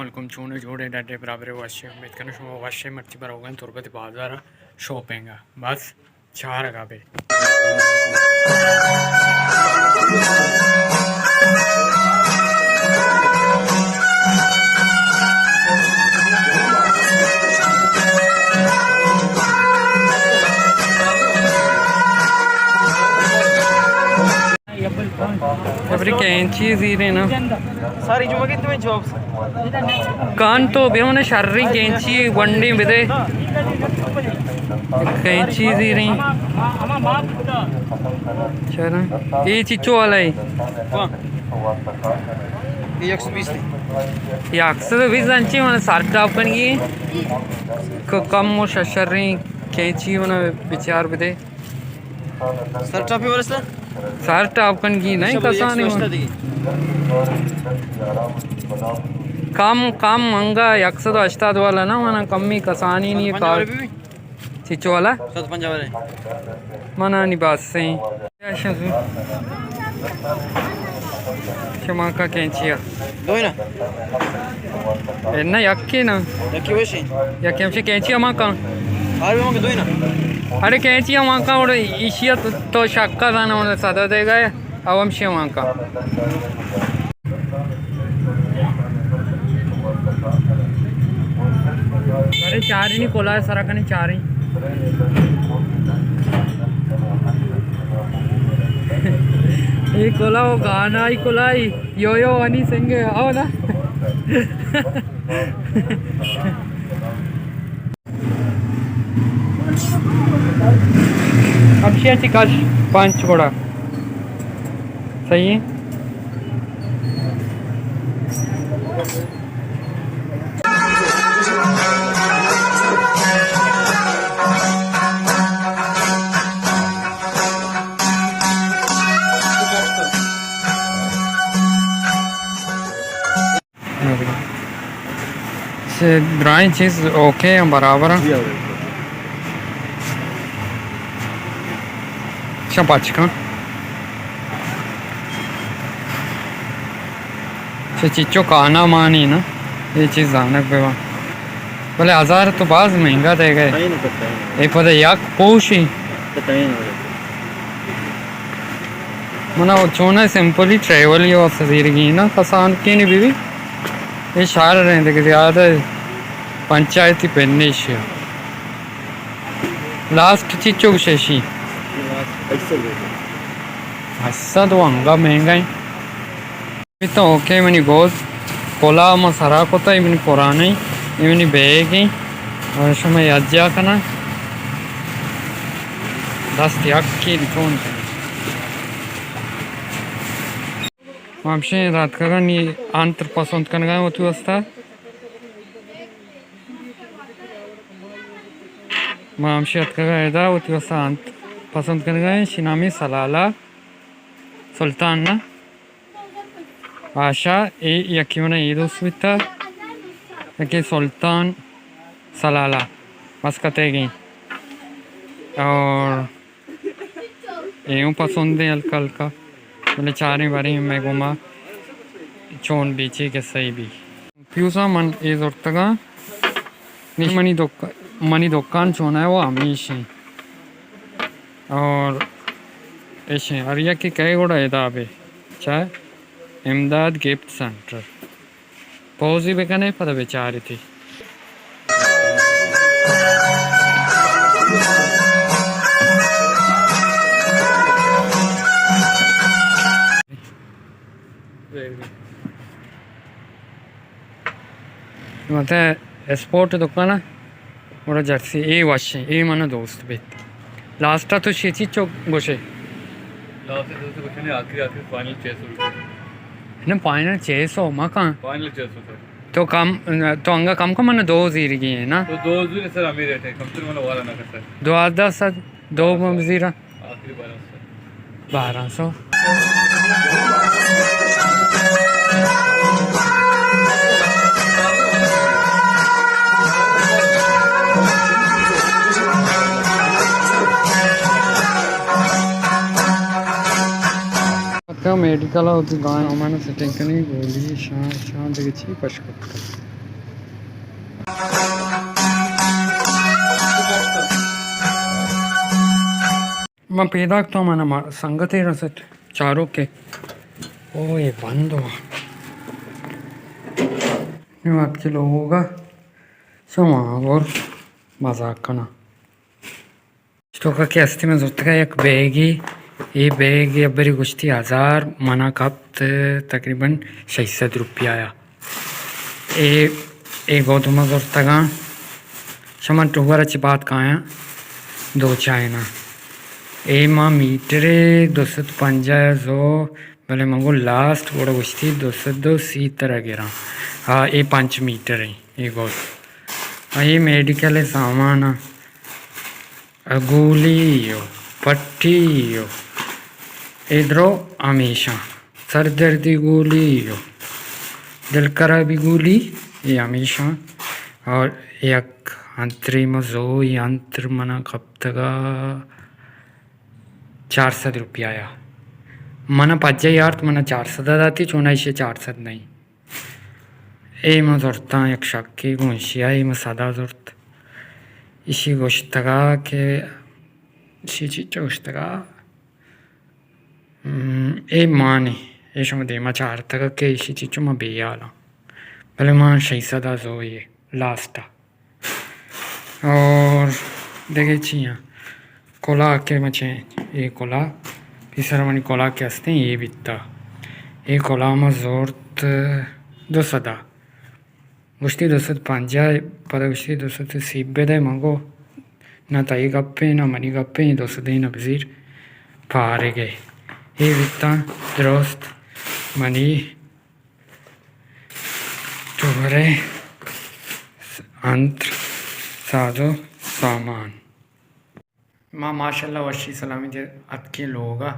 علیکم، چون ئے، جوڑ ئے، ڈڈ ئے، برابر ئے، وش ئے؟ امید کناں شما وش ئے۔ مرچی بروگاں تربت بازار ءَ شاپنگ ءَ۔ بس چارگ ءَ بے۔ ابری کینچی زیرے نا۔ ساری جمعہ کی تمہیں جواب سے۔ کان تو بے ہونے شری کینچی ونڈی بدے۔ کینچی زیرے۔ چرا؟ اے چچو والا ہے۔ کون؟ اے یک سو بیس دی۔ یک سو بیس انچی من سر ٹاپ کنگی۔ ک-، کم و ششریں کینچی من بچار بدے۔ سر ٹاپی ورستا؟ سر ٹاپ کنگی نہیں، اچھا، بولے، کسانی ایک سو ہشتاد من۔ دی۔ کم، کم منگا یک سد و ہشتاد والا نا، منا کمی کسانی نہیں پانچ کار۔ والا بھی؟ چچو والا؟ سد پنجاہ والا۔ منا نی بس ہیں۔ شما کا کینچیا؟ دوئی نا۔ اے نا، یکی نا۔ یکی وشی۔ یکی ہمشی کینچی ہما کن۔ آر بھی مانگے دوئی نا۔ اڑے کینچی ہما کن، اڑے ایشی تو، تو شکا زانا، اڑے صدا دے گئے، او ہمشی ہما کن۔ اڑے چارینی کلا سرا کنی چارین۔ اے کلا و گانا ای کلا ای۔ یو یو انی سنگے، او نا۔ ہمشی چی کش پانچ گڑا۔ صحیح ہے۔ چہ درائیں چیز اوکے ہیں، برابر ہیں۔ جی ہاں، بالکل۔ چہ پچ کن۔ چہ چچو کانا مانی نا، یہ چیز زانگ بہ بان۔ بلے ہزار تو باز مہنگا دے گئے۔ کہیں نہ کرتا ہے۔ اے پدا یک پوشی۔ تو کہیں نہ کرتا۔ منا چونا سمپلی ٹریول یہ واسطہ زیرگی نا، کسان کی نہیں بی بی۔ یہ شہر رہندے کہ زیادہ پنچایتی پنیشی۔ لاسٹ چی چوک ششی؟ ہشت سد و انگا مہنگا ہیں۔ تو اوکے، منی گوز کلا ما سرا کتا، اے منی پرانے، اے منی بیگ ہیں، اور شما یاد جا کنا، دست یک کی کون۔ ما ہمشیں راتکگانی انتر پسند کنگا ہیں وتی واسطہ۔ ما ہمشی اتکگا ادا وتی واسطہ انت پسند کنگا ہیں، شی نامی سلالہ سلطان نا۔ آشا اے یکی منا اے دوست بیتا، یکی سلطان سلالہ مسکتے گی۔ اور اے ہوں پسند ہیں ہلکا ہلکا، بلے چاریں باریں میں گوما چون بیچی کہ صحیح بی۔ پیوسا من اے زرتگاں۔ نی منی دک-، منی دکان چون ہے وہ ہمیش ہیں۔ اور ایش ہیں۔ اور یکی کئے گوڑا ادا بے۔ چاہے امداد گفٹ سینٹر۔ پوزی بکنے پدا بچاری تھی۔ مطلب اسپورٹ دکان ء گڑا جرسی اے وش ایں، اے من دوست بیت۔ لاسٹ ء تو شی چی چو گوشے؟ لاسٹ ء تو گوشے آخری، آخری فائنل چھ سو روپے۔ نہ، فائنل چھ سو مکن۔ فائنل چھ سو سر۔ تو کم، تو انگا کم کن، من دو زیرگی ہیں نا۔ تو دو زیر سر، ہمیں ریٹ ہے، کم تر من والا نہ کر سر۔ دوازدہ سد۔ دو بزیراں۔ آخری بارہ سو۔ بارہ سو۔ میڈیکل ء وتی گائیں سامان سیٹنگ کنی، گولی، شان، شان دگہ چی پش کپتگ۔ من پیداک تو من ما سنگتے رست چاروکے۔ او، اے بند ہوا۔ نی وقت کے لوگا شما گور مزاق کنا۔ توکا کہ ہستی من زرتگا یک بیگے، اے بیگ ابری گوشتی ہزار، منا کپت تقریباً شش سد روپیہ آیا۔ اے، اے گود ما زرتگاں، شما ٹوبر چہ بات کایاں دو چائنا۔ اے ما میٹرے دو سد پنجاہ زو، بلے من گو لاسٹ گڑا گوشتی دو سد و سی ترا گراں۔ ہا، اے پنچ میٹر ایں، اے گود۔ ہا، اے میڈیکل سامان آ۔ گولی و پٹی و اے درو ہمیشاں، سردردی گولی و دلکرابی گولی، اے ہمیشاں۔ اور یک انتری مزو، اے انتر منا کپتگا چار سد روپیہ آیا۔ منا پجہ یارت، منا چار سد داتی، چونا ایشی چار سد نہیں۔ اے ما زرتاں یک شکے گوں ایشی ءَ، اے ما سدا زرت۔ ایشی گوشتگا کہ، ایشی چیچو گوشتگا، ہم، اے مانے، اے شما دیما چارتگا کہ ایشی چیچو ما بے حالاں۔ بلے ما شش سدا زو اے لاسٹ ءَ۔ اور دگہ چی آں؟ کلاہ کہ مچیں، اے کلاہ، پیسر منی کلاہ کہ ہستیں، اے بیتا۔ اے کلاہ ما زورت دو سدا۔ گوشتی دو سد پنجاہ، پدا گوشتی دو سد سی بدے، من گو، نہ تئی گپیں، نہ منی گپیں، دو سدیں نہ بزیر، پارگے۔ اے بیتا درست منی تو برے انت ساز و سامان۔ ما ماشاءاللہ وشی سلامی دے اتکیں لوگا۔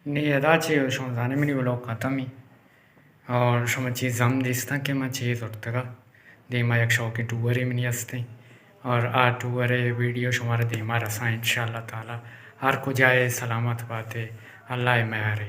نی ادا چے شما زانے منی ولاگ ختم ہی۔ اور شما چیز ہم دیستاں کہ ما چے زرتگا۔ دیما یک شوقیں ٹورے منی ہستیں۔ اور آ ٹورے ویڈیو شمارا دیما رساں انشاءاللہ تعالی۔ ہر کجائے سلامت باتے۔ اللہ مہرے۔